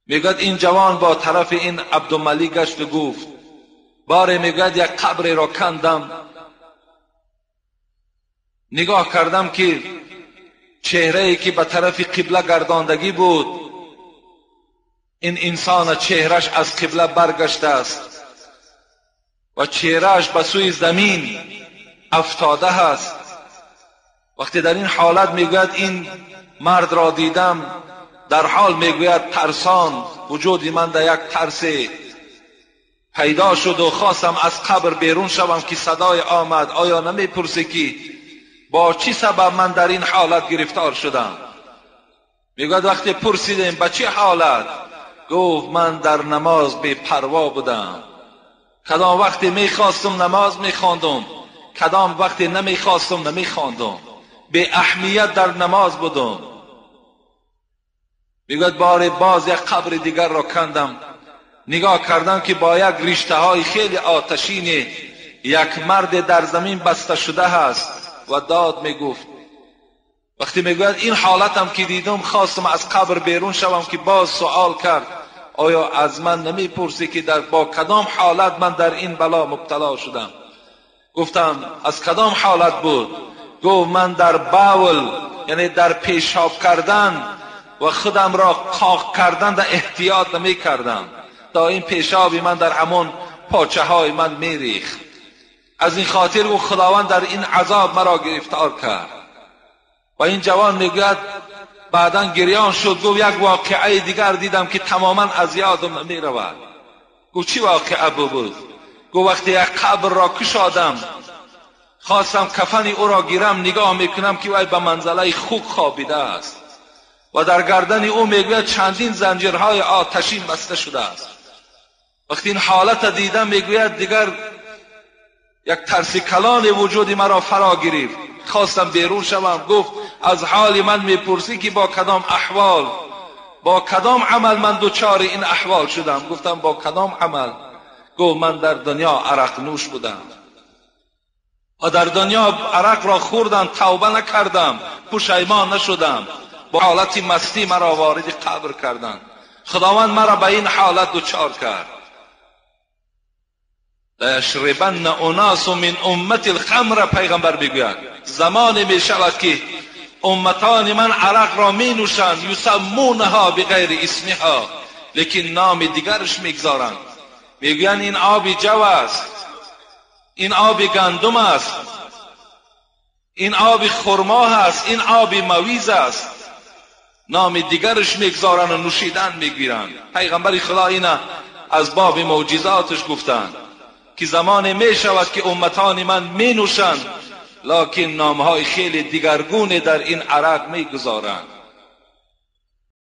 میگوید این جوان با طرف این عبدالملک گشت و گفت باره، میگوید یک قبر را کندم، نگاه کردم که چهره ای که به طرف قبله گرداندگی بود، این انسان چهرش از قبله برگشته است و چهرهش به سوی زمین افتاده است. وقتی در این حالت میگوید این مرد را دیدم، در حال میگوید ترسان وجود من در یک ترس پیدا شد و خواستم از قبر بیرون شوم که صدای آمد: آیا نمیپرسی که با چی سبب من در این حالت گرفتار شدم؟ میگوید وقتی پرسیدیم به چه حالت، گفت من در نماز بی پروا بودم. کدام وقتی میخواستم نماز میخواندم، کدام وقتی نمیخواستم نمیخواندم، بی اهمیت در نماز بودم. میگوید بار باز یک قبر دیگر را کندم، نگاه کردم که با یک رشته های خیلی آتشین یک مرد در زمین بسته شده هست و داد میگفت. وقتی میگوید این حالتم که دیدم، خواستم از قبر بیرون شوم که باز سوال کرد: آیا از من نمیپرسی که در با کدام حالت من در این بلا مبتلا شدم؟ گفتم از کدام حالت بود؟ گفت من در بول، یعنی در پیشاب کردن و خودم را قاق کردن در احتیاط نمی کردم، تا این پیشابی من در همون پاچه های من میریخت. از این خاطر او خداوند در این عذاب مرا گرفتار کرد. و این جوان میگوید بعدا گریان شد، گفت یک واقعه دیگر دیدم که تماما از یادم نمیرود. گفت چی واقعه بود؟ گفت وقتی یک قبر را کشادم، خواستم کفن او را گیرم، نگاه میکنم که وی به منزله خوک خوابیده است و در گردن او میگوید چندین زنجیرهای آتشین بسته شده است. وقتی این حالت دیدم، میگوید دیگر یک ترس کلان وجود مرا فرا گرفت، خواستم بیرون شوم. گفت از حال من میپرسی که با کدام احوال، با کدام عمل من دچار این احوال شدم؟ گفتم با کدام عمل؟ گفت من در دنیا عرق نوش بودم و در دنیا عرق را خوردم، توبه نکردم، پشیمان نشدم، با حالت مستی مرا وارد قبر کردند، خداوند مرا به این حالت دچار کرد. لیشربن اناس من امتی الخمر، پیغمبر میگوید زمانی می شود که امتان من عرق را می نوشند، یسمونها بغیر اسمها، لیکن نام دیگرش میگذارند. میگویند این آب جو است، این آب گندم است، این آب خرما است، این آب مویز است. نام دیگرش میگذارند و نوشیدن میگیرند. پیغمبر خدا اینا از باب معجزاتش گفتند که زمان می شود که امتان من می نوشند، لکن نامهای خیلی دیگرگونه در این عرق می گذارند.